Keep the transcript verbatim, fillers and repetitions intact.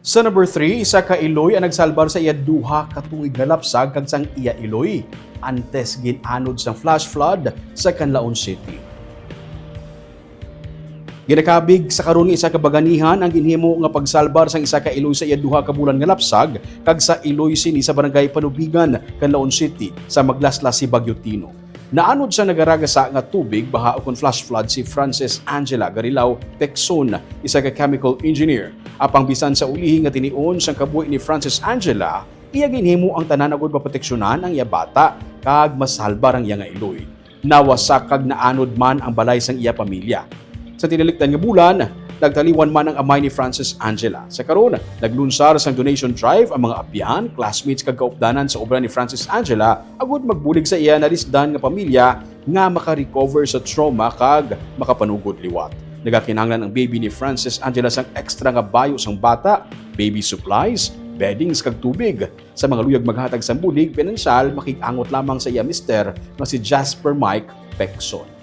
Sa number three, isa ka iloy ang nagsalbar sa iya duha ka tuig nga lapsag kag sang iya iloy antes gin-anod sang flash flood sa Canlaon City. Ginakabig sa karon nga isa ka baganihan ang ginhimo nga pagsalbar sang isa ka iloy sa iya duha ka bulan nga lapsag kag sa iloy sini sa barangay Panubigan, Canlaon City, sa maglaslas si Bagyo Tino. Naanod sa nagaragasa nga tubig, baha ukon flash flood si Francis Angela Garilao Pecson, isa ka chemical engineer. Apang bisan sa ulihi nga tinion sang kabuhi ni Francis Angela, iya ginhimo ang tanan agud maproteksyonan ang iya bata kag masalbar ang iya nga iloy. Nawasak kag naanod man ang balay sang iya pamilya. Sa tinalikdan nga bulan, nagtaliwan man ang amay ni Francis Angela. Sa karon, naglunsar sang donation drive ang mga abyan, classmates kag kaupdanan sa obra ni Francis Angela agud magbulig sa iya nalisdan nga pamilya nga makarecover sa trauma kag makapanugod liwat. Nagakinahanglan ang baby ni Francis Angela sang extra nga bayo sang bata, baby supplies, beddings kag tubig. Sa mga luyag maghatag sang bulig pinansyal, makig-angot lamang sa iya mister nga si Jasper Mike Pecson.